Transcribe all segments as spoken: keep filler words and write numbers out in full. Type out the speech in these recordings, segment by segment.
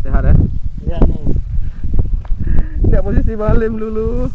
Sehat, eh? Ya, ni. Lihat posisi Bang Halim dulu.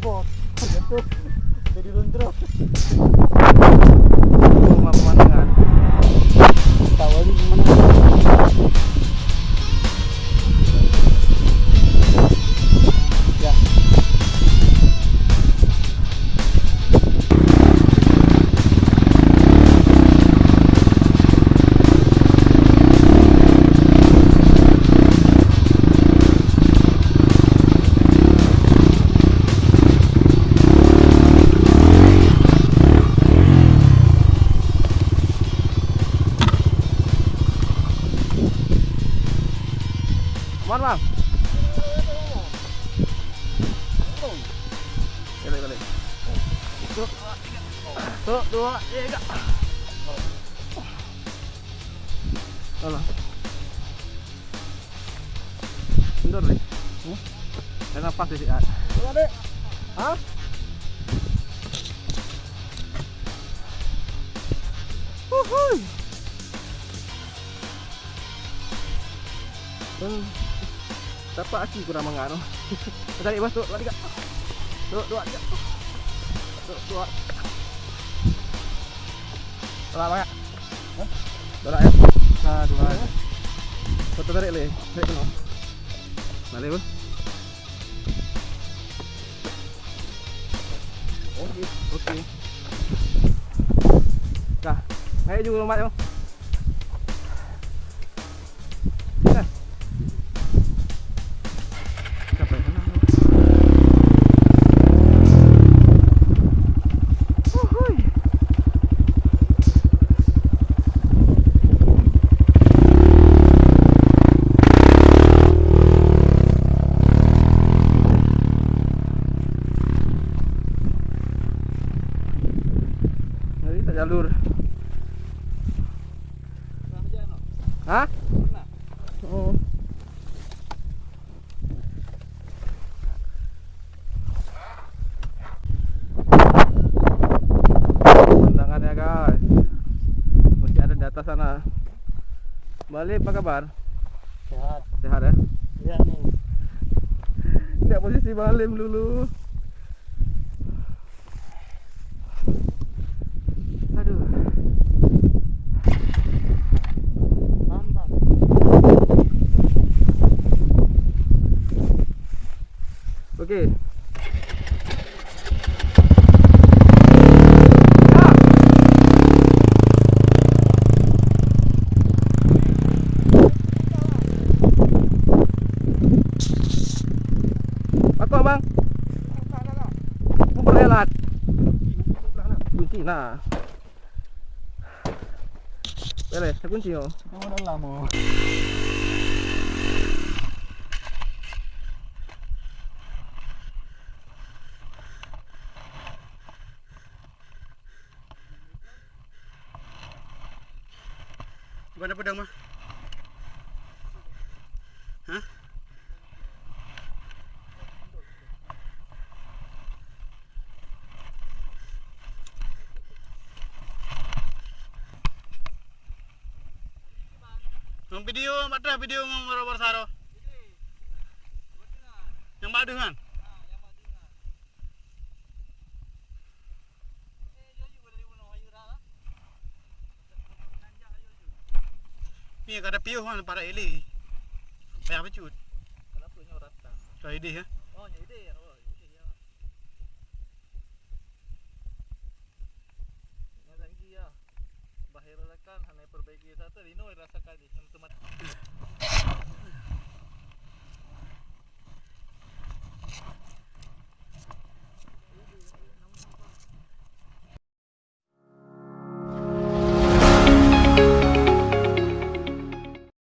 Jadi luntur. Rumah pemandangan. Tak wali pemandangan. Ya. Aman, Bang? Balik, balik. Satu, dua, tiga. Alah. Mundur, Dek. Hmm? Jangan pas, Dek. Hah? Uhuy. Hmm. Tapak aki kurang mangat tu. Tarik bawah tu, dua, tiga. Tu, dua, tiga. Tu, dua. Tolak banyak. Hah? Tolak ya. Satu, dua. Satu tarik leh. Tarik kena. Balik, bro. Okey. Okey. Dah. Naik juga lompat tu. Dah. Sampai sana. Uhuy. Jadi tak jalur. Hah? Oh. Pemandangannya, guys. Masih ada di atas sana. Bang Lim, apa kabar? Sehat. Sehat, ya? Iya, nih. Lihat posisi Bang Lim dulu. Aduh. Mantap. Okey. Pakon, Bang? Bubur elat. Kunci nah. Boleh, saya kunci, oh. Oh, dalam, oh. Bukan apa dah mah? Hah? Ngon video, mak dah video ngon baroe-baroe saro. Nyang bak deuh nyan. Ni kada piôh kan para ele. Payah bacut. Kenapa nyoe rata? Kau idih ya? Oh, nyoe idih ya. Oh, idih ya. Nyoe lagi ya. Bahaya rakan hana perbaiki satu lino rasakan di teman.